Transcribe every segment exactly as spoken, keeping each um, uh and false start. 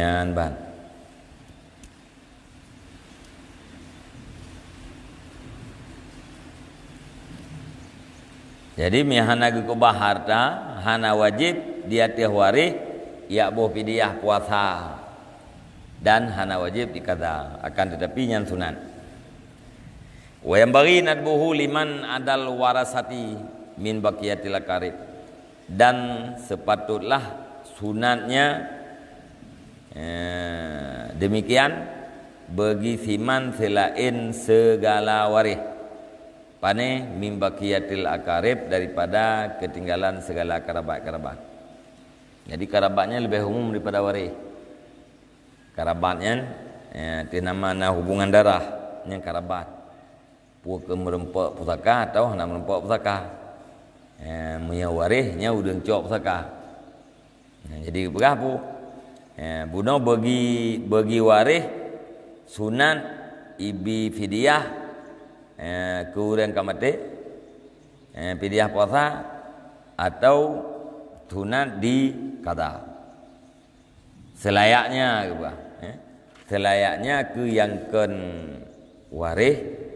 Nyan ban. Jadi, mi hana geukeubah harta, hana wajéb di ateueh waréh jak boh fidyah puasa, dan hana wajéb di qadha, akan teutapi nyan sunat. Wa yanbaghi nadbuhu liman adal warasati min baqiyatil aqarib. Dan sepatutlah sunatnya, eh, demikian bagi siman selain segala waréh. Pane? Min baqiyatil aqarib, daripada ketinggalan segala karabat-karabat. Jadi, karabat nyan leubeh umum daripada waréh. Karabat nyan, eh, teuh nama na hubungan darah, nyan karabat. Peue keu meureumpok pusaka atawa hana meureumpok pusaka. Eh, meunyoe waréh, nyan ureuëng cok pusaka. Nah, jadi peugah peue? Eh, bunoe bagi, bagi waréh sunat ibi fidyah, eh, keu ureuëng ka maté, eh, fidyah puasa, atau sunat di qadha. Seulayaknya, geupeugah, eh, seulayaknya keu nyang kon waréh,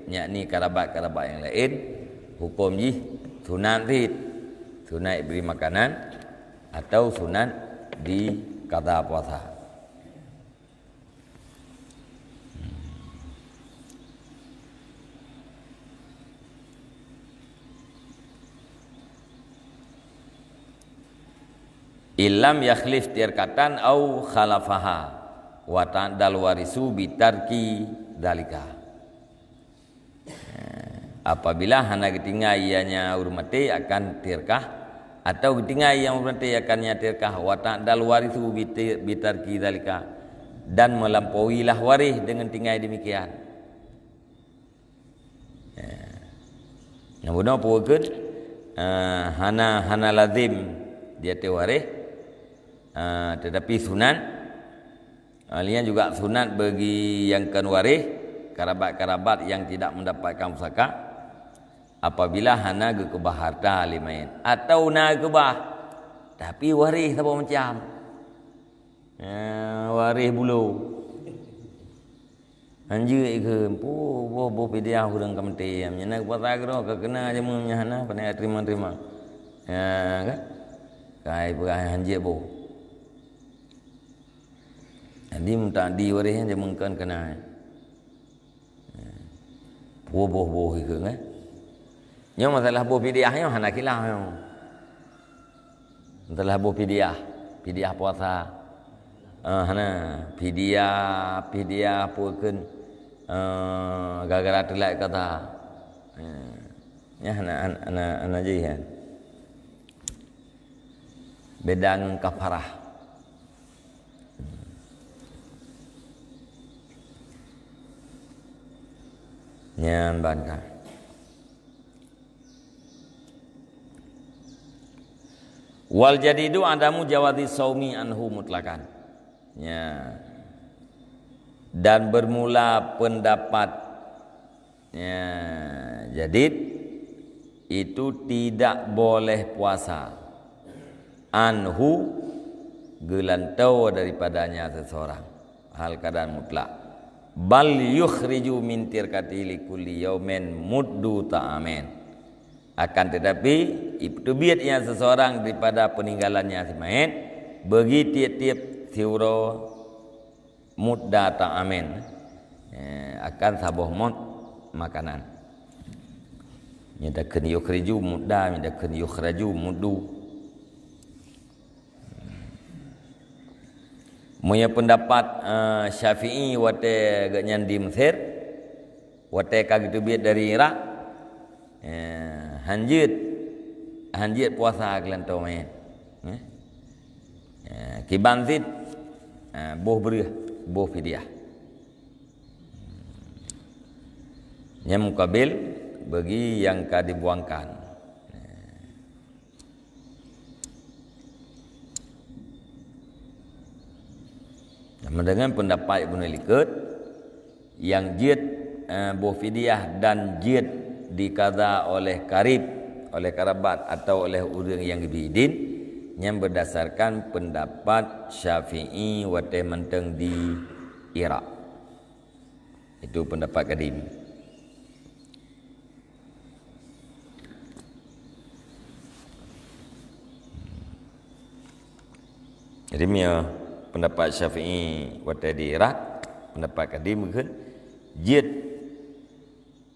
yakni karabat-karabat nyang laén, huköm jih sunat cit, sunat bri makanan, atau sunat di qadha puasa. Illam yakhlif tirkatan au khalafaha, wa ta'addal warisu bitarki dzalika. Apabila hana geutinggai ianya ureuëng maté akan tirkah, atau geutinggai ianya ureuëng maté akan nya tirkah, wa ta'addal warisu biti-, bitarki dzalika, dan melampauilah waréh dengan tinggai demikian. Ya. Nah, bunoe peue keuh, eh, hana, hana lazim di ateueh waréh, eh, tetapi sunat. Ah, nyan juga sunat bagi nyang kon waréh, karabat-karabat yang tidak mendapatkan pusaka, apabila hana geukeubah harta lé manyét, atau na geukeubah, tapi waréh saboh macam. Ah, waréh bulo. Hanjeuet keu, boh, boh, boh fidyah ureuëng ka maté. Meunyoe na puasa keudroe, ka keuna jameun, meunyoe hana, pane teurimong-teurimong. Ya, kan? Kai peugah hanjeuet boh. Jadi, meutakdi waréh nyan jameun kon keuna. Peue boh-boh ikeu, kan? Nyoe masalah boh fidyah nyoe hana khilaf nyoe. Masalah boh fidyah, fidyah puasa. Ah, hana. Fidyah, fidyah peue kheun, eh, gara-gara teulat kata. Eh, nyan hana, hana, hana jih nyan. Beda ngon kafarah. Nyan ban ka. Wal jadidu adamu jawazi saumi anhu mutlaqan. Ya. Dan bermula pendapat, ya, jadid itu tidak boleh puasa. Anhu, geulantoe daripadanya seseorang. Hal keadaan mutlak. Bal yukhriju min tirkati likulli yaumin muddu ta'amin. Akan tetapi, ipeuteubiet nyan seseorang daripada peninggalannya si manyét, bagi tiep-tiep siuroe mudda ta'amin, eh, akan saboh mot makanan. Nyan takheun yukhriju mudda, nyan takheun yukhraju muddu. Meunyoe peundapat, eh, Syafi'i watée geuhnyan di Mesir, watée ka geuteubiet dari Irak, eh, hanjeuet, hanjeuet puasa keu lantoe manyét. Eh? Eh, kiban cit, eh, boh breueh, boh fidyah. Nyan mukabil bagi nyang ka dibuangkan. Sama dengan pendapat Ibnu Likot, nyang jeuet, eh, boh fidyah dan jeuet dikaza oleh karib, oleh karabat atau oleh ureuëng nyang geubri idin, Nyan berdasarkan pendapat Syafi'i watée mantong di Irak. Itu pendapat kadim. Jadi, mia pendapat Syafi'i watée di Irak, pendapat kadim mungkin jeuet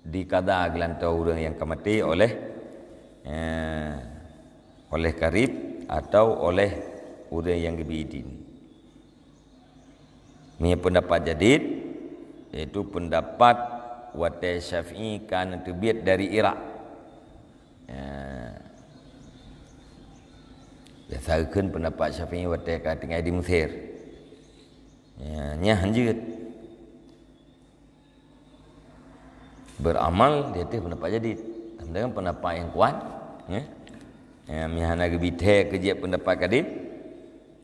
dikada geulantoe ureuëng nyang ka maté oleh, eh, oleh karib atau oleh ureuëng nyang geubri idin. Mia pendapat jadid, yaitu pendapat watée Syafi'i ka neuteubiet dari Irak. Ya. Biasa geukheun pendapat Syafi'i watée ka tinggai di Mesir. Ya, nyan hanjeuet. Beramal di ateueh pendapat jadid. Tapi dengan pendapat nyang kuat, ya. Ya, meuhana geubithée keu jeuet pendapat kadim,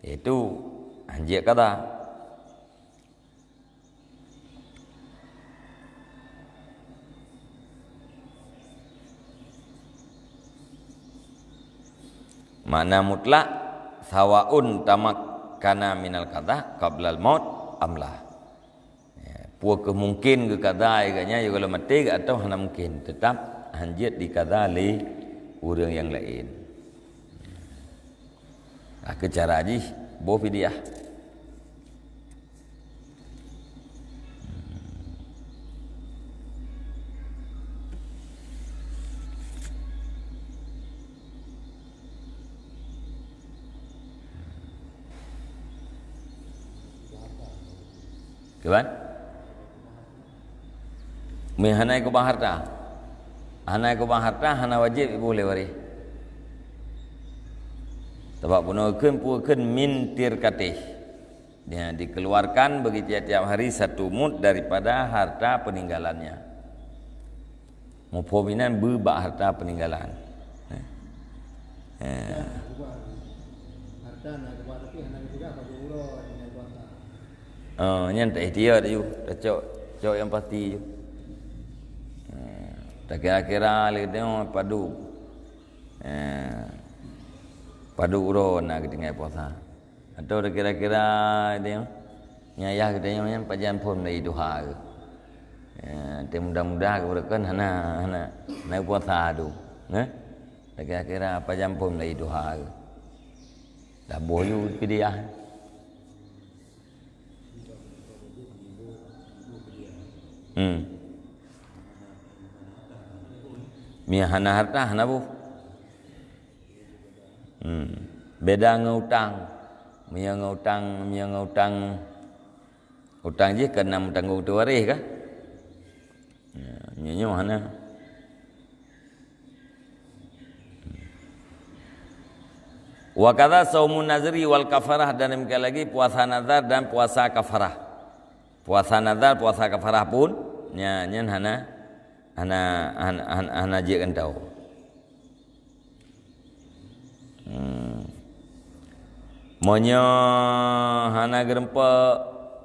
yaitu hanjeuet kada. Makna mutlak, sawaun tamakkana minal qada qablal maut amla. Ya, peue keuh mungken geukada geuh nyan, yôh gohlom maté geuh atawa hana mungken, teutap hanjeuet dikada lé ureuëng nyang laén. Ka keuh cara jih, boh fidyah. Kiban? Meuhana keubah harta. Hana keubah harta, hana wajéb iboh lé waréh. Sabab bunoe kheun peue kheun min tirkatih. Dia dikeluarkan bagi tiap-tiap hari satu mut daripada harta peninggalannya. Muphom inan beu bak harta peninggalan. Eh. Eh. Harta na keubah tapi hana geupeugah bagi uroe dengan kuasa. Oh, nyan tak ikhtiar ju. Tacok, cok yang pasti ju. Eh, takira-kira lé tengok padu. Eh, padu uroe na geutinggai puasa. Atau kira-kira dia, nyang ayah geutanyoe nyan pajan phon dari tuha ke. Ya, tapi mudah-mudah ke beureukan hana, hana, hana puasa tu. Nah, kira-kira pajan phon dari tuha ke. Dah boh yu ke dia. Hmm. Mia hana harta, hana boh. Hmm. Beda ngon utang. Meunyoe ngon utang, meunyoe ngon utang, utang jih keu na meutanggong teuwaréh kah? Ya, meunyoe nyoe hana. Wa kadza saumun nazri wal kafarah, dan demikian lagi puasa nazar dan puasa kafarah. Puasa nazar, puasa kafarah pun nya, nyan hana, hana, hana, hana, hana jeuet gantoe. Hmm. Meunyoe hana geureumpok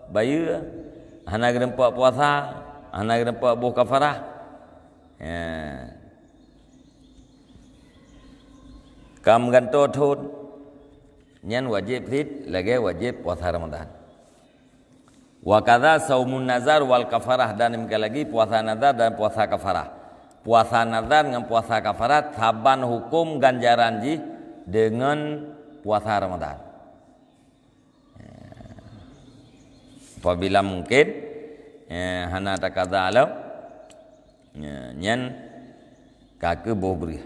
bayeue, hana geureumpok puasa, hana geureumpok boh kafarah, ya, ka meugantoe thon, nyan wajéb cit lagée wajéb puasa Ramadhan. Wa kadza saumun nazar wal kafarah, dan demikian lagi puasa nazar dan puasa kafarah. Puasa nazar ngon puasa kafarah saban huköm ganjaran jih deungon puasa Ramadhan. Apabila mungkin, eh, hana takada lom, eh, nyan ka keuh boh breueh.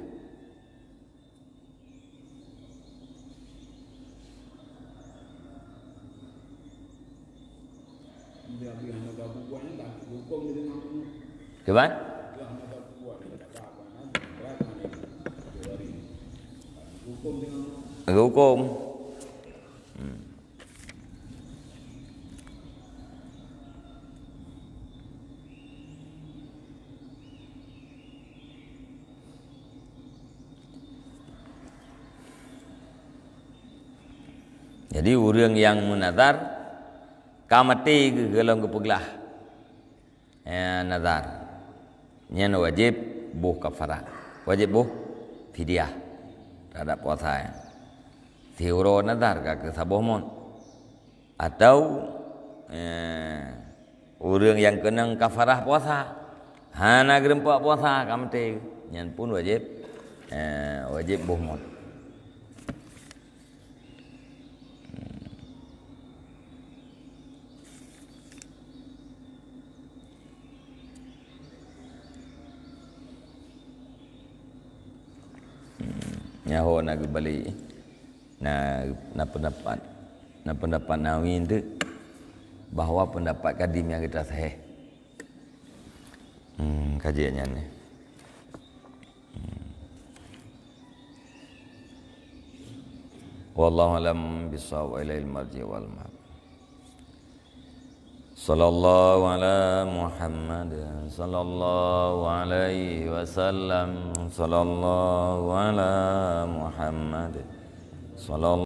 Kiban? Huköm. Hmm. Jadi, ureuëng nyang meunazar ka maté geuh gohlom geupeuglah, eh, nazar, nyan wajéb boh kafarah, wajéb boh fidyah terhadap puasa nyan. Uroe nazar ka keu saboh mot. Atau, eh, ureuëng nyang keunong kafarah puasa, hana geureumpok puasa ka meuté, nyan pun wajéb, eh, wajéb boh mot. Nyaho na geubalik. Na, na pendapat, na pendapat Nawawi tu bahwa pendapat kadim nyang geutasahih. Hmm, kaji nyan ni. Hmm. Wallahu alam bisawab, wa ilaihil marji wal ma'ab. Sallallahu ala Muhammad, sallallahu alaihi wasallam, sallallahu ala Muhammad, sallallahu